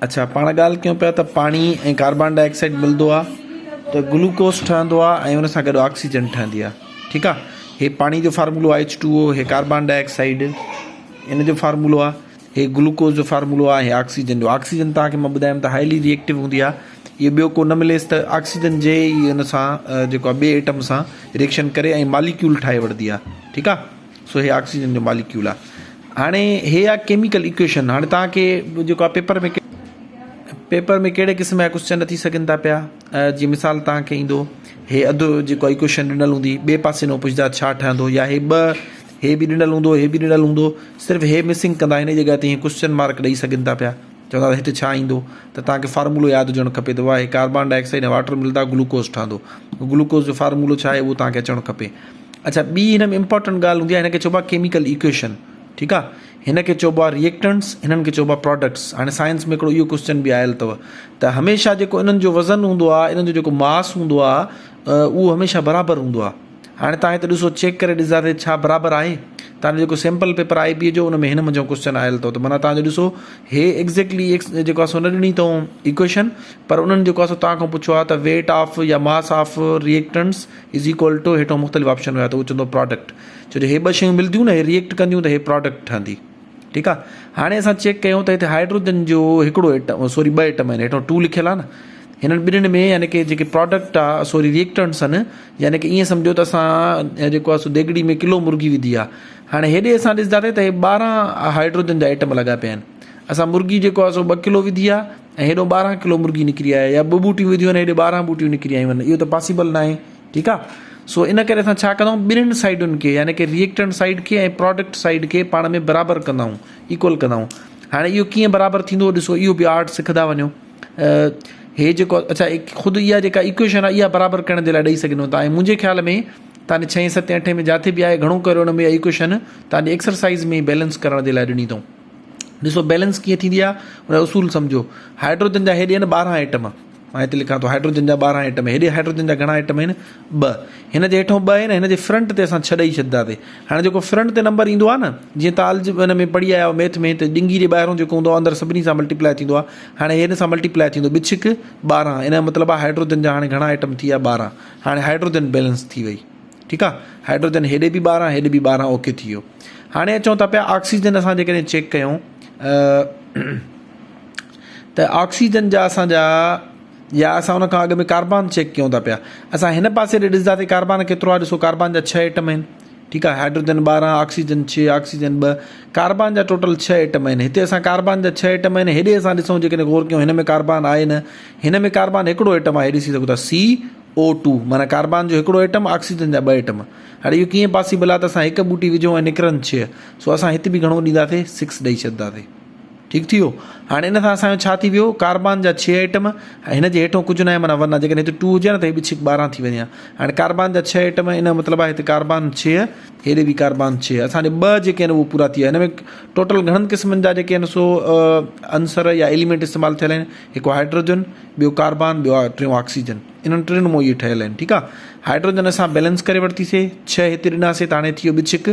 اڇا پاڻ ڳالهه ڪيون پيا ته پاڻي ۽ ڪاربان ڊاء آڪسائيڊ ملندو آ ته گلوڪوز ٺهندو آ ۽ ان سان گڏ آڪسيجن ٺهندي آ ٺيڪ آ هي پاڻي جو فارمولو آ ايڇ ٽو او هي ڪاربان ڊاء آڪسائيڊ ان جو فارمولو آ هي گلوڪوز جو فارمولو آ هي آڪسيجن جو آڪسيجن توهان کي مان ٻڌايم ته هائلي ريئيڪٽو هوندي آ اهو ٻيو ڪو نه مليس ته آڪسيجن جي ئي ان سان جيڪو آ ٻي ايٽم سان ريئيڪشن ڪري ۽ ماليڪيول ٺاهي وٺندي آ ٺيڪ آ سو هي آڪسيجن جو ماليڪيول آ هاڻي هي آ ڪيميڪل ايڪويشن هاڻي توهان کي جيڪو آ پيپر ۾ پيپر ۾ ڪهڙي قسم جا ڪوشچن اچي سگهن ٿا پيا جي مثال توهان کي ايندو هي اڌ جيڪو ايڪويشن ڏنل هوندي ٻئي پاسي نو پڇدا ڇا ٺهندو يا هي ٻه هي به ڏنل هوندو هي به ڏنل هوندو صرف هي مسنگ ڪندا هن جڳهه تي ڪوشچن مارڪ ڏئي سگهن ٿا پيا چوندا ته هتي ڇا ايندو ته توهان کي فارمولو ياد هجڻ کپي ته واهه هي ڪاربان ڊاء آڪسائيڊ ۽ واٽر ملدا گلوڪوز ٺهندو گلوڪوز جو فارمولو ڇا آهي اهو توهان کي اچڻ کپي اڇا ٻي هن ۾ امپارٽنٽ ڳالهه هوندي آهي هن کي چئبو آهي ڪيميڪل ايڪويشن ٺيڪ آهي هن کي چئبو آهي ريئيڪٽنٽس هنن کي چئبو آهي پراڊڪٽس هاڻي سائنس ۾ هڪڙو اهو ڪوشچن به آيل اٿو ته هميشه جيڪو انهن جو وزن هوندو آهي انهن جو جيڪو ماس هوندو آهي اهو هميشه برابر هوندو آهي هاڻي تان هتي ڏسو چيڪ ڪري ڏسندا ته ڇا برابر آهي تان جو جيڪو سيمپل پيپر آئي بي جو ان ۾ هن منجهو ڪوشچن آيل اٿو ته معنيٰ تان جو ڏسو هي ايگزيڪٽلي جيڪو آهي سو نه ڏني اٿئون ايڪويشن پر انهن جيڪو آهي سو تان کان پڇيو آهي ته ويٽ آف يا mass of reactants is equal to هيٺون مختلف آپشن هيا ته اهو چوندو پراڊڪٽ ڇو جو هي ٻه شيون ملديون نه هي ريئيڪٽ ڪنديون ته هي پراڊڪٽ ٺهندي ٺيڪ آ هاڻي اسان چيڪ ڪيون ته هتي هائيڊروجن جو هڪڙو ايٽم سوري ٻه ايٽم آهن هيٺون ٽو لکيل آ نه هنن ٻنهين ۾ يعني ڪي جيڪي پراڊڪٽ آ سوري ريئيڪٽنٽس آهن يعني ڪي ائين سمجهو ته اسان جيڪو آ سو ديڳڙي ۾ ڪلو مرغي وڌي آ هاڻي هيڏي اسان ڏسنداسين ته هي 12 هائيڊروجن جا ايٽم لڳا پيا آهن اسان مرغي جيڪو آ سو ٻه ڪلو وڌي آ ۽ هيڏو 12 ڪلو مرغي نڪري آئي يا ٻه ٻوٽيون وڌيون آهن هيڏي 12 ٻوٽيون نڪري آيون آهن اهو ته پاسيبل ناهي ٺيڪ آ سو ان ڪري اسان ڇا ڪندا آهيون ٻنهين سائيڊن کي يعني ڪي ريئيڪٽنٽ سائيڊ کي ۽ پراڊڪٽ سائيڊ کي پاڻ ۾ برابر ڪندا آهيون ايڪول ڪندا آهيون هاڻي اهو ڪيئن برابر ٿيندو ڏسو اهو به آرٽ سکندا وڃو هي جيڪو اڇا خود اها جيڪا ايڪويشن آهي اها برابر ڪرڻ جي لاء ڏئي سگهندو تان منهنجي خيال ۾ تان ڇهين ستين اٺين ۾ جاٿي به آهي گهڻو ڪري ان ۾ ايڪويشن تان جي ايڪسرسائز ۾ بيلنس ڪرڻ جي لاء ڏني اٿئون ڏسو بيلنس ڪيئن ٿيندي آهي ان جو اصول سمجهو هائڊروجن جا هيڏي آهن 12 ايٽم مان هتي لکان ٿو هائڊروجن جا 12 ايٽم هيڏي هائڊروجن جا گهڻا ايٽم آهن 2 هن جي هيٺون 2 آهن هن جي فرنٽ تي اسان 6 ڏئي ڇڏنداسي هاڻي جيڪو فرنٽ تي نمبر ايندو آهي نه جيئن تال ان ۾ پڙهي آيا آهيو ميٿ ۾ ته ڏنگي جي ٻاهرون جيڪو هوندو آهي اندر سڀني سان ملٽيپلائي ٿيندو آهي هاڻي هن سان ملٽيپلائي ٿيندو ٻه ڇڪ 12 ان جو مطلب آهي هائڊروجن جا هاڻي گهڻا ايٽم ٿي ويا 12 هاڻي هائڊروجن بيلنس ٿي وئي ٺيڪ آ هائڊروجن هيڏي به 12 هيڏي به 12 اوڪي ٿي ويو هاڻي اچون ٿا پيا آڪسيجن اسان جيڪڏهن چيڪ ڪيون ته آڪسيجن جا اسان جا يا اسان ان کان اڳ ۾ ڪاربان چيڪ ڪيون ٿا پيا اسان هن پاسي ڏي ڏسنداسين ڪاربان ڪيترو آهي ڏسو ڪاربان جا 6 ايٽم آهن ٺيڪ آهي هائڊروجن 12 آڪسيجن 6 آڪسيجن 2 ڪاربان جا ٽوٽل 6 ايٽم آهن هتي اسان ڪاربان جا 6 ايٽم آهن هيڏي اسان ڏسون جيڪڏهن غور ڪيون هن ۾ ڪاربان آهي نه هن ۾ ڪاربان هڪڙو ايٽم آهي ڏسي سگهو ٿا سي او ٽو معنيٰ ڪاربان جو هڪڙو ايٽم آڪسيجن جا ٻه ايٽم. هاڻي اهو ڪيئن پاسيبل آهي ته اسان هڪ ٻوٽي وجهون ۽ نڪرن ڇهه. سو اسان هت به گهڻو ڏينداسين سڪس ڏئي ڇڏنداسين. ٺيڪ ٿي ويو. هاڻي ان سان اسان جو ڇا ٿي ويو ڪاربان جا ڇهه ايٽم ۽ هن جي هيٺون ڪجهه ناهي معنيٰ ون آهي جيڪڏهن هت ٽو هجي ها نه ته هي به ڇڪ 12 ٿي وڃي ها. هاڻي ڪاربان جا ڇهه ايٽم ان جو مطلب آهي هت ڪاربان ڇهه هيڏي به ڪاربان ڇهه اسان ڏي ٻه جيڪي آهن اهي پورا ٿي ويا. هن ۾ ٽوٽل گهڻن قسمن جا جيڪي آهن سو عنصر يا ايليمينٽ استعمال ٿيل آهن هڪ هائڊروجن ٻيو ڪاربان ٻيو ٽيون آڪسيجن انهن ٽن مون اهي ٺهيل آهن ٺيڪ آ هائڊروجن اسان بيلنس ڪري ورتي سي 6 هتي ڏناسي ته هاڻي ٿي ويو ٻه ڇڪ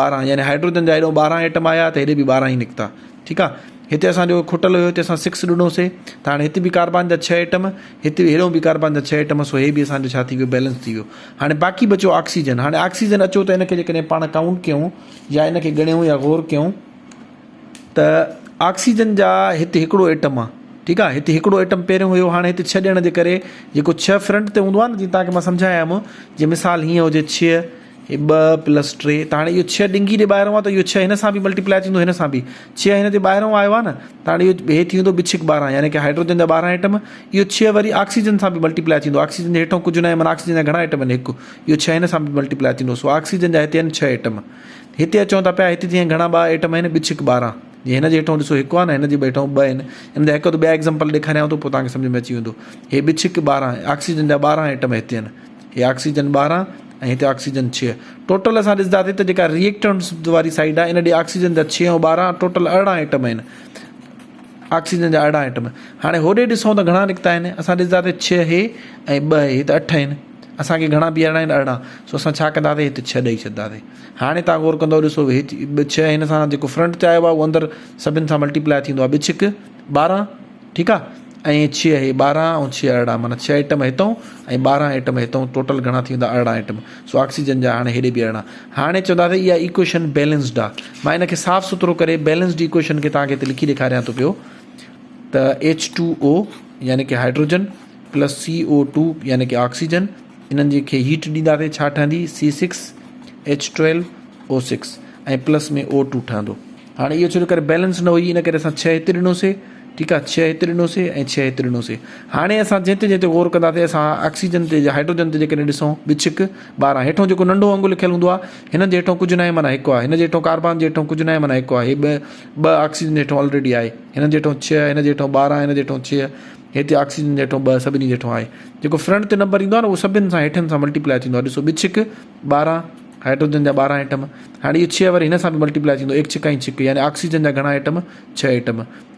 12 يعني هائڊروجن جا هيڏو 12 ايٽم آيا ته هيڏي به 12 ئي نڪتا ٺيڪ آ هتي اسان جو کٽل هيو هتي اسان 6 ڏنو سي ته هاڻي هتي به ڪاربان جا 6 ايٽم هتي به هيڏو به ڪاربان جا 6 ايٽم سو هي به اسان جو ڇا ٿي ويو بيلنس ٿي ويو هاڻي باقي بچيو آڪسيجن هاڻي آڪسيجن اچو ته ان کي جيڪڏهن پاڻ ڪائونٽ ڪيون يا ان کي ڳڻيون يا غور ڪيون ته آڪسيجن جا هت هڪڙو ايٽم آ ٺيڪ آ هت هڪڙو ايٽم پهريون هيو هاڻي هت ڇهه ڏيڻ جي ڪري جيڪو ڇهه فرنٽ تي هوندو آ نه جيئن توهان کي مان سمجهايا هيم جي مثال هيئن هجي ڇهه هي ٻه پلس ٽي ته هاڻي اهو ڇهه ڏنگي ڏي ٻاهرون آ ته اهو ڇهه هن سان به ملٽيپلائي ٿيندو هن سان به ڇهه هن جي ٻاهرون آيو آ نه ته هاڻي اهو هي ٿي ويندو ٻه ڇڪ 12 يعني ڪي هائڊروجن جا 12 ايٽم اهو ڇهه وري آڪسيجن سان به ملٽيپلائي ٿيندو آڪسيجن جي هيٺون ڪجهه ناهي معنيٰ آڪسيجن جا گهڻا ايٽم آهن هڪ اهو ڇهه هن سان به ملٽيپلائي ٿيندو سو آڪسيجن جا هتي آهن ڇهه ايٽم هتي اچون ٿا پيا هتي جيئن گهڻا ٻه ايٽم آهن ٻه ڇڪ 12 جيئن هن جي هيٺون ڏسو هڪ آهي نه هن جي هيٺون ٻه آهن ان جا هڪ اڌ ٻيا ايگزامپل ڏيکاريان ٿو پوء توهان کي سمجهه ۾ اچي ويندو هي ٻه ڇڪ 12 آڪسيجن جا 12 ايٽم هتي آهن هي آڪسيجن 12 ۽ هتي آڪسيجن 6 ٽوٽل اسان ڏسنداسين ته جيڪا ريئيڪٽنٽس واري سائيڊ آهي ان ڏي آڪسيجن جا 6 ۽ 12 ٽوٽل 18 ايٽم آهن آڪسيجن جا 18 ايٽم هاڻي هوڏي ڏسون ته گهڻا نڪتا آهن اسان ڏسنداسين 6 هي ۽ 2 هي ته 8 آهن اسان کي گهڻا بيهارڻا آهن 18 سو اسان ڇا ڪنداسين هتي 6 ڏئي ڇڏنداسين هاڻي توهان غور ڪندو ڏسو هي ڇهه هن سان جيڪو فرنٽ تي آيو آهي اهو اندر سڀن سان ملٽيپلائي ٿيندو آهي ٻه ڇڪ 12. ٺيڪ آ ۽ ڇهه هي 12 ۽ 6 18 معنيٰ 6 ايٽم هتئون ۽ 12 ايٽم هتئون ٽوٽل گهڻا ٿي ويندا 18 ايٽم سو آڪسيجن جا هاڻي هيڏي به 18 هاڻي چونداسين اها ايڪويشن بيلنسڊ آ مان ان کي صاف سٿرو ڪري بيلنسڊ ايڪويشن کي توهان کي هتي لکي ڏيکاريان ٿو پيو ته ايڇ ٽو او يعني ڪي hydrogen plus C O two يعني ڪي آڪسيجن انهن جي کي هيٽ ڏينداسين ڇا ٺهندي C six H twelve O six ۽ plus ۾ O two ٺهندو هاڻي اهو ڇو جو ڪري بيلنس نه هئي ان ڪري اسان ڇهه هتي ڏنوسي ٺيڪ آ ڇهه هتي ڏنوسي ۽ ڇهه هتي ڏنوسي هاڻي اسان جنهن تي جنهن تي غور ڪنداسي اسان آڪسيجن تي يا هائڊروجن تي جيڪڏهن ڏسون ٻه ڇڪ 12 هيٺون جيڪو ننڍو انگ لکيل هوندو آ هن جي هيٺون ڪجهه ناهي معنيٰ هڪ آ هن جي هيٺون ڪاربان جي هيٺون ڪجهه ناهي معنيٰ هڪ آ هي ٻه ٻه آڪسيجن جي هيٺون آلريڊي آهي هن جي هيٺون ڇهه هن جي هيٺون 12 هن جي هيٺون ڇهه هتي آڪسيجن جي هيٺون ٻه سڀني جي هيٺون آهي جيڪو فرنٽ تي نمبر ايندو آ نه اهو سڀن سان هيٺن سان ملٽيپلائي ٿيندو آ ڏسو ٻه ڇڪ 12 هائڊروجن جا 12 ايٽم، هاڻي اهو ڇهه وري هن سان به ملٽيپلائي ٿيندو، ايڪ ڇڪ ۽ ڇڪ يعني آڪسيجن جا گهڻا ايٽم؟ ڇهه ايٽم.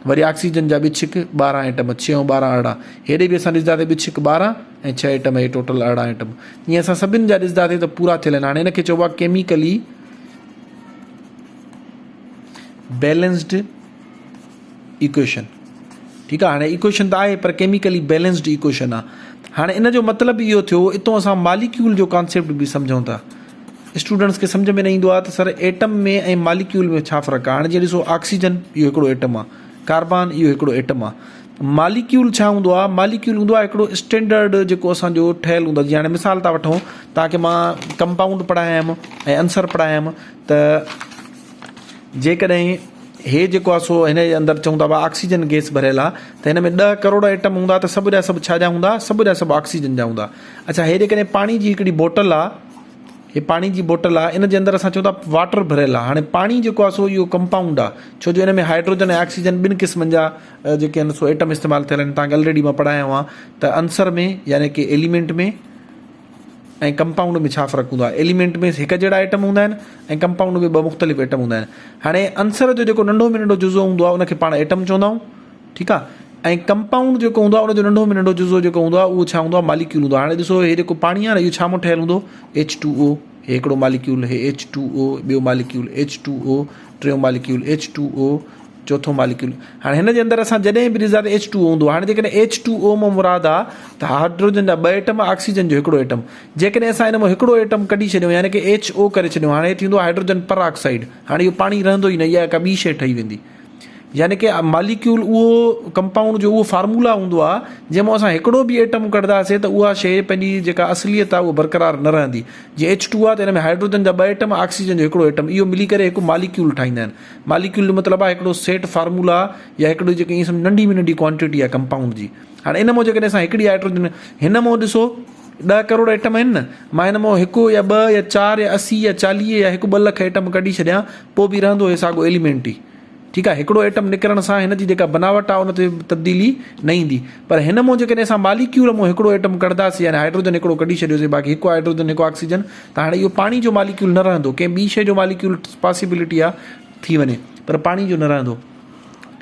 وري آڪسيجن جا ٻه ڇڪ 12 ايٽم، ڇهه ۽ 12 18. هيڏي به اسان ڏسنداسين ٻه ڇڪ 12 ۽ ڇهه ايٽم هي ٽوٽل 18 ايٽم. ائين اسان سڀن جا ڏسنداسين ته پورا ٿيل آهن. هاڻي ان کي چئبو آهي ڪيميڪلي بيلنسڊ ايڪويشن ٺيڪ آ هاڻي ايڪويشن ته آهي پر ڪيميڪلي بيلنسڊ ايڪويشن آ هاڻي ان جو مطلب اهو ٿيو اتو اسان ماليڪيول جو ڪانسيپٽ به سمجھون ٿا اسٽوڊنٽس کي سمجھ ۾ نه ايندو آ ته سر ايٽم ۾ ۽ ماليڪيول ۾ ڇا فرق آ هاڻي جي ڏسو آڪسيجن اهو هڪڙو ايٽم آ ڪاربان اهو هڪڙو ايٽم آ ماليڪيول ڇا هوندو آ ماليڪيول هوندو آ هڪڙو اسٽينڊرڊ جيڪو اسان جو ٺهيل هوندو آ جيئن هاڻي مثال ٿا وٺون توهان کي مان ڪمپائونڊ پڙهايم ۽ عنصر پڙهايم ته جيڪڏهن هي جيڪو آهي سو هن جي اندر چئون ٿا آڪسيجن گيس ڀريل آهي ته هن ۾ ڏهه ڪروڙ ايٽم هوندا ته سڀ جا سڀ ڇا جا هوندا سڀ جا سڀ آڪسيجن جا هوندا اڇا هي جيڪڏهن پاڻي جي هڪڙي بوٽل آهي هي پاڻي جي بوٽل آهي ان جي اندر اسان چئون ٿا واٽر ڀريل آهي هاڻي پاڻي جيڪو آهي سو اهو ڪمپائونڊ آهي ڇو جو ان ۾ هائڊروجن ۽ آڪسيجن ٻن قسمن جا جيڪي آهن سو ايٽم استعمال ٿيل آهن تان کي آلريڊي مان پڙهايو آهي ته عنصر ۾ يعني ڪي ايليمينٽ ۾ ۽ ڪمپائونڊ ۾ ڇا فرق هوندو آهي؟ ايليمينٽ ۾ هڪ جهڙا ايٽم هوندا آهن ۽ ڪمپائونڊ ۾ ٻه مختلف ايٽم هوندا آهن. هاڻي عنصر جو جيڪو ننڍو ۾ ننڍو جزو هوندو آهي ان کي پاڻ ايٽم چوندا آهيون ٺيڪ آهي ۽ ڪمپائونڊ جيڪو هوندو آهي ان جو ننڍو ۾ ننڍو جزو جيڪو هوندو آهي اهو ڇا هوندو آهي ماليڪيول هوندو آهي. هاڻي ڏسو هي جيڪو پاڻي آهي نه اهو ڇا مان ٺهيل هوندو ايڇ ٽو او هي هڪڙو ماليڪيول هي ايڇ ٽو او ٻيو ماليڪيول ايڇ ٽو او ٽيون ماليڪيول ايڇ ٽو او چوٿون ماليڪيول هاڻي هن جي اندر اسان جڏهن به ڏسندا ته ايڇ ٽو او هوندو هاڻي جيڪڏهن ايڇ ٽو او مان مراد آ ته هائڊروجن جا ٻه ايٽم آڪسيجن جو هڪڙو ايٽم جيڪڏهن اسان ان مان هڪڙو ايٽم ڪڍي ڇڏيون يعني ڪي ايڇ او ڪري ڇڏيون هاڻي ٿيندو هائڊروجن پر آڪسائيڊ هاڻي اهو پاڻي رهندو ئي نه اها ڪا ٻي شيء ٺهي ويندي يعني ڪي ماليڪيول اهو ڪمپائونڊ جو اهو فارمولا هوندو آ جنهن مان اسان هڪڙو به ايٽم ڪڍنداسي ته اها شيء پنهنجي جيڪا اصليت آ اها برقرار نه رهندي جيئن ايڇ ٽو آ ته ان ۾ هائڊروجن جا ٻه ايٽم آڪسيجن جو هڪڙو ايٽم اهو ملي ڪري هڪ ماليڪيول ٺاهيندا آهن ماليڪيول جو مطلب آهي هڪڙو سيٽ فارمولا يا هڪڙي جيڪي ائين سمجهه ننڍي ۾ ننڍي ڪوانٽيٽي آهي ڪمپائونڊ جي هاڻي ان مان جيڪڏهن اسان هڪڙي هائڊروجن هن مان ڏسو ڏهه ڪروڙ ايٽم آهن نه مان هن مان هڪ يا ٻه يا چار يا اسي يا چاليهه يا هڪ ٻه لک ايٽم ڪڍي ڇڏيان پوء به رهندو هي ساڳو ايليمينٽ ئي ٺيڪ آهي هڪڙو ايٽم نڪرڻ سان هن جي جيڪا بناوٽ آهي ان تي تبديلي نه ايندي پر هن مان جيڪڏهن اسان ماليڪيول مان هڪڙو ايٽم ڪڍنداسين يعني هائڊروجن هڪڙو ڪڍي ڇڏيوسين باقي هڪ هائڊروجن هڪ آڪسيجن ته هاڻي اهو پاڻي جو ماليڪيول نه رهندو ڪنهن ٻي شيء جو ماليڪيول پاسيبلٽي آ ٿي وڃي پر پاڻي جو نه رهندو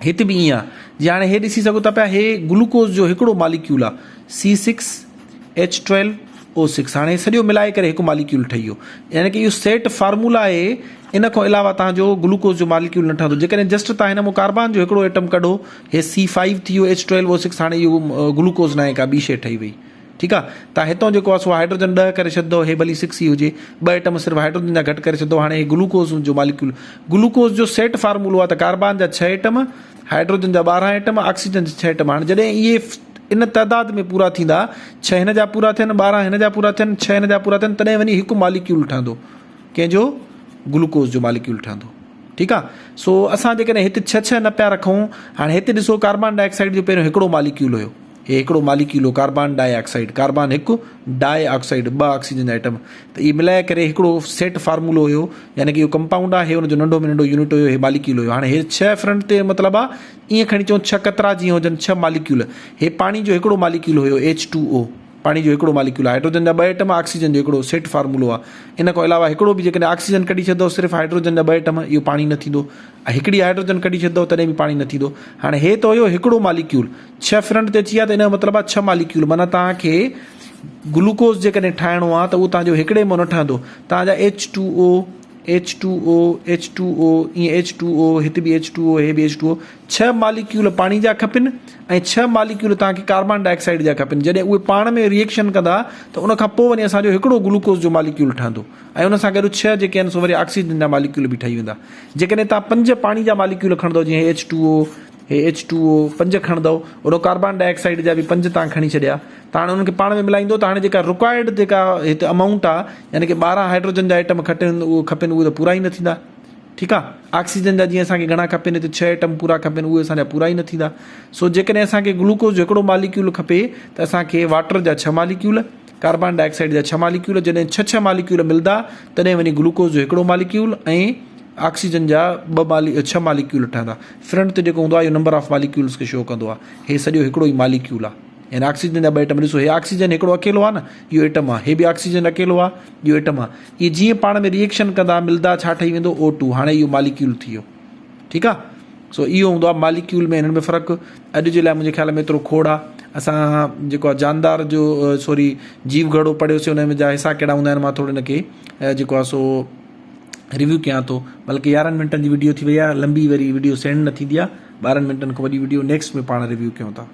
هت به ائين آ جي هاڻي هي ڏسي سگهو ٿا پيا هي گلوڪوز جو هڪڙو ماليڪيول آ C six H twelve O six هاڻي سڄو ملائي ڪري هڪ ماليڪيول ٺهي ويو يعني ڪي اهو سيٽ فارمولا آهي ان کان علاوه تان جو گلوڪوز جو ماليڪيول نه ٺهندو جيڪڏهن جسٽ تان هن مون ڪاربان جو هڪڙو ايٽم ڪڍو هي سي فائيو ٿي ويو ايڇ ٽويلو او سڪس هاڻي اهو گلوڪوز ناهي ڪا ٻي شيء ٺهي وئي ٺيڪ آ تان هتون جيڪو آ سو هائڊروجن ڏهه ڪري ڇڏندو هي ڀلي سڪس ئي هجي ٻه ايٽم صرف هائڊروجن جا گهٽ ڪري ڇڏندو هاڻي هي گلوڪوز جو ماليڪيول گلوڪوز جو سيٽ فارمولو آ ته ڪاربان جا ڇهه ايٽم هائڊروجن جا 12 ايٽم آڪسيجن جا ڇهه ايٽم هاڻي جڏهن اهي ان تعداد ۾ پورا ٿيندا ڇهه هن جا پورا ٿين 12 هن جا پورا ٿين ڇهه هن جا پورا ٿين تڏهن وڃي هڪ ماليڪيول ٺهندو ڪنهن جو گلوڪوز جو ماليڪيول ٺهندو ٺيڪ آ سو اسان جيڪڏهن هت ڇهه ڇهه نه پيا رکون هاڻي هت ڏسو ڪاربان ڊاء آڪسائيڊ جو پهريون هڪڙو ماليڪيول هيو هي هڪڙو ماليڪيول هو ڪاربان ڊاء آڪسائيڊ، ڪاربان هڪ، ڊاء آڪسائيڊ ٻه آڪسيجن جا ايٽم، ته اهي ملائي ڪري هڪڙو سيٽ فارمولو هيو، يعني ڪي اهو ڪمپائونڊ آهي، هي ان جو ننڍو ۾ ننڍو يونٽ هيو، هي ماليڪيول هيو. هاڻي هي ڇهه فرنٽ تي مطلب آ، ائين کڻي چئون ڇهه قطرا جيئن هجن، ڇهه ماليڪيول. هي پاڻي جو هڪڙو ماليڪيول هيو، ايڇ ٽو او، پاڻي جو هڪڙو ماليڪيول، هائڊروجن جا ٻه ايٽم، آڪسيجن جو هڪڙو، سيٽ فارمولو آ. ان کان علاوه هڪڙو به جيڪڏهن آڪسيجن ڪڍي ڇڏندؤ، صرف هائڊروجن جا ٻه ايٽم، اهو پاڻي نه ٿيندو. هڪڙي هائڊروجن ڪڍي ڇڏندؤ تڏهن به پاڻي نه ٿيندو. هاڻي هي ته هيو هڪڙو ماليڪيول. ڇهه فرنٽ تي اچي ويا ته ان جو مطلب آهي ڇهه ماليڪيول معنيٰ توهان کي گلوڪوز جيڪڏهن ٺاهڻو آهي ته اهو توهان جو هڪڙي مان نه ٺهندو. توهان جا ايڇ ٽو او، H two O, H two O, ائين ايڇ ٽو او، هت به ايڇ ٽو او، هي به ايڇ ٽو او، ڇهه ماليڪيول پاڻي جا کپن ۽ ڇهه ماليڪيول توهان کي ڪاربان ڊاء آڪسائيڊ جا کپن. جڏهن اهي پاڻ ۾ ريئيڪشن ڪندا ته ان کان پوء وڃي اسان جو هڪڙو گلوڪوز جو ماليڪيول ٺهندو ۽ ان سان گڏ ڇهه جيڪي آهن سو وري آڪسيجن جا ماليڪيول به ٺهي ويندا. جيڪڏهن توهان پنج پاڻي جا ماليڪيول کڻندو جيئن هي ايڇ ٽو او، هي ايڇ ٽو او پنج کڻندو اوڏو ڪاربان ڊاء آڪسائيڊ جا به پنج توهان کڻي ڇڏيا ته هاڻي انهن کي پاڻ ۾ ملائيندو ته هاڻي جيڪا رڪوائرڊ جيڪا هت امائونٽ آهي يعني ڪي 12 هائڊروجن جا ايٽم کٽن اهي کپن اهي ته پورا ئي نه ٿيندا. ٺيڪ آ آڪسيجن جا جيئن اسان کي گهڻا کپن هتي ڇهه ايٽم پورا کپن اهي اسان جا پورا ئي نه ٿيندا سو جيڪڏهن اسان کي گلوڪوز جو هڪڙو ماليڪيول کپي ته اسان کي واٽر جا ڇهه ماليڪيول ڪاربان ڊاء آڪسائيڊ جا ڇهه ماليڪيول جڏهن ڇهه ڇهه ماليڪيول ملدا تڏهن وڃي گلوڪوز جو هڪڙو ماليڪيول ۽ آڪسيجن جا ٻه مالي ڇهه ماليڪيول ٺهندا فرنٽ تي جيڪو هوندو آهي اهو نمبر آف ماليڪيولز کي شو ڪندو آهي هي سڄو هڪڙو ئي ماليڪيول آهي يعني آڪسيجن جا ٻه ايٽم ڏسو هي آڪسيجن هڪڙو اڪيلو آهي نه اهو ايٽم آهي هي به آڪسيجن اڪيلو آهي اهو ايٽم آهي اهي جيئن پاڻ ۾ ريئيڪشن ڪندا ملدا ڇا ٺهي ويندو او ٽو هاڻي اهو ماليڪيول ٿي ويو ٺيڪ آهي سو اهو هوندو آهي ماليڪيول ۾ هنن ۾ فرق اڄ جي لاء منهنجي خيال ۾ ايترو کوڙ آهي اسان جيڪو آهي جاندار جو سوري جيو گهڙو پڙهيوسي ان جا حصا ڪهڙا هوندا آهن مان ٿورو هن کي جيڪو آهي سو ريويو ڪيان ٿو بلڪه 11 منٽن جي وڊيو ٿي وئي آهي لمبي وري وڊيو سينڊ نه ٿيندي آهي 12 منٽن کان وڏي وڊيو نيڪسٽ ۾ پاڻ ريويو ڪيون ٿا.